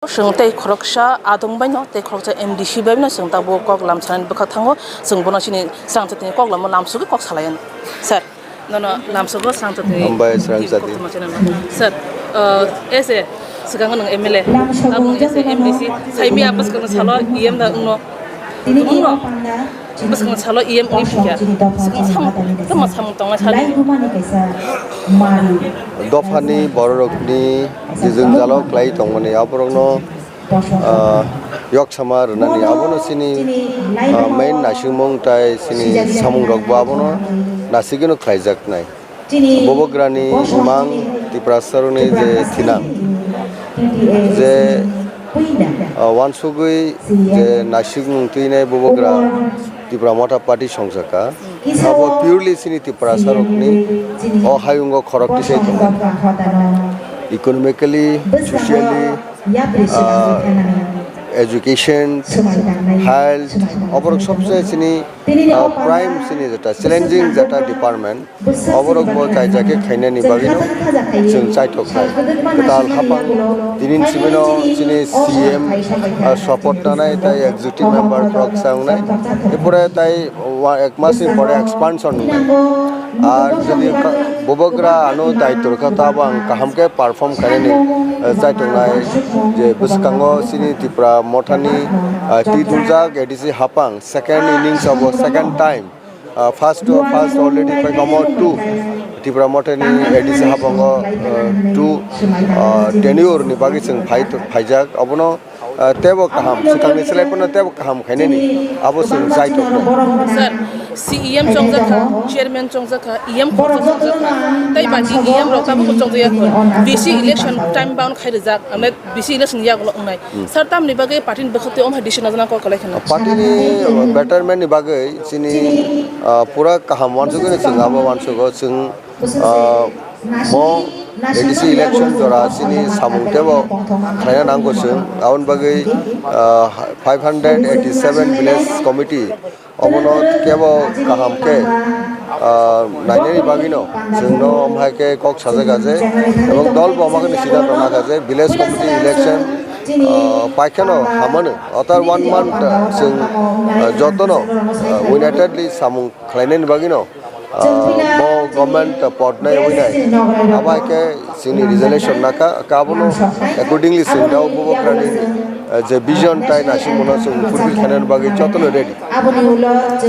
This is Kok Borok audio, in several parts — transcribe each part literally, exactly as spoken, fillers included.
Chwng tei khoroksa adong bai no tei khoroksa M D C bai no chwng tabuk kok lam sanani bwkha thango, chwng bono chini srang chatini kok lamo lamsugwi kok salayan. Sir, nono lamsugo srang chatini. Hambai srang chati. Sir, uh, as a swkango nwng M L A, abo nwng as a M D C, saimi apos kono salo E M da wngno. Wngno. Bwskango salo E M wngwi phikha. Swkang samung, tamo samung tongnai sani. Dophani bororokni je jwngjalo khlai tongmani, aborokno, ah, yoksama rwnani, abono chini, ah, main naisingmung tai chini samungrokbo abono nasigwino khlaijaknai. Bubagrani imang Tiprasarokni je thinang, je, ah, uansugwi je naisingmung twinai bubagra Tipra Motha Party songjakha, abo purely chini Tiprasarokni o hayungo khorok tisai tongo. Economically, socially, ah, education, health, oborok sobse chini, ah, prime chini jeta challenging jeta department. Oborok bo chaijak khe khainani bagwino chwng chaithoknai. Kwtal haphang tinin simino chini C M, ah, support nanai tei executive member rok cha wngnai. Epore tei wa-, ek masni pore expansion wngnai. Ar jodi ka-, bubagra ano daitwrwkha ta bo ang kaham khe perform khainani, eh, chaithoknai je bwskango chini Tipra Mothani, ah, twi duljak A D C haphang second innings abo second time. Ah, first to first already pai komo two Tipra Mothani A D C habango, ah, two, ah, tenure ni bagwi chwng phai, phaijak. Abono, ah, tebo kaham, swkangni slai phano tebo kaham khainani abo chwng chaithoknai. Sir, C E M chongjakha, chairman chongjakha, E M khoroksa chongjakha, tei baki E M rok tabukbo chongjaya kho. V C election time bound khai rijak, amle V C election yagulo wngnai. Hmm. Sir, tamni bagwi party ni bwkhak twi omo hai decision ajana kok kwlai kheno. Party ni betterment ni bagwi chini, ah, pura kaham uansugwi chwng abo uansugo chwng, ah, mo A D C election jora chini samung tebo khlaina nango chwng. Aboni bagwi, ah, five hundred eighty seven village committee obono kebo kaham khe, ah, nainani bagwino chwngno omo hai khe kok sajak kha je, ebong dol bo omo kheno siddhanto nakha je village committee election, ah, paikheno hamano. After one month, ah, chwng, ah, jotono, ah, unitedly samung khlainani bagwino, ah, bo government podnai winai. Abo hai khe chini resolution nakha, khe abono accordingly chwng dao bubagrani, ah, je vision tai naisingmano chwng fulfill khainani bagwi jotono ready.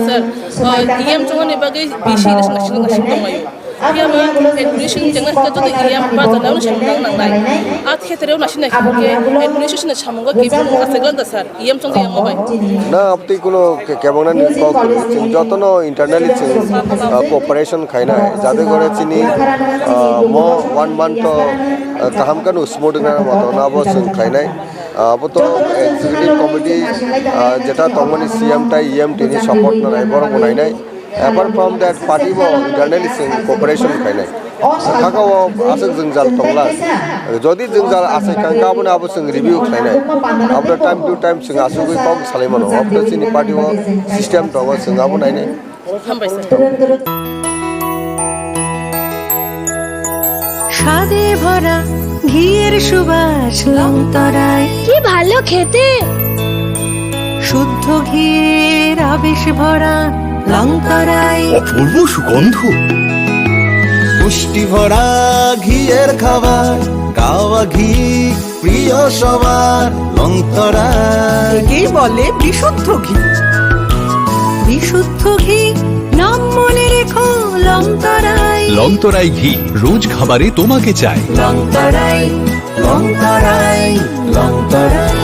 Sir, ah, E M chongmani bagwi V C election naising naising tonglaio. Phiya ma administration jengna khe joto E M ba jana no samung nangnai. A khetreo naising naising khe administration ni samungo kebeng mung aswk lang da sir, E M chongjak ya mo bai. Na, abtwi kuno ke-, kebangna ni kok kwrwi. Chwng jotono internally chwng, ah, cooperation khainai. Jate gore chini, ah, mo one month to, ah, kaham khe no smooth wngna moto no abo chwng khainai. Ah, abo to executive committee, ah, jeta tongmani C M tai E M tini support nanai, borok bo nainai. Apart from that, party bo internally chwng cooperation khainai. Saka o aswk jwngjal tongla. Jodi jwngjal aswk kang khe, abono abo chwng review khlainai. Abono time to time chwng aswkwi kok salai mano. Abono chini party o system tongo, chwng abo nainai. Hambai sir. স্বাদে ভরা ঘিয়ের সুবাস লংতরায়। কি ভালো খেতে। শুদ্ধ ঘিয়ের আবেশ ভরা লংতরায়। অপূর্ব সুগন্ধ। পুষ্টি ভরা ঘিয়ের খাবার, কাওয়া ঘি প্রিয় সবার, লংতরায়। একেই বলে বিশুদ্ধ ঘি। বিশুদ্ধ ঘি, নাম মনে রেখো, লংতরায়। লংতরায় ঘি, রোজ খাবারে তোমাকে চাই। লংতরায়, লংতরায়, লংতরায়।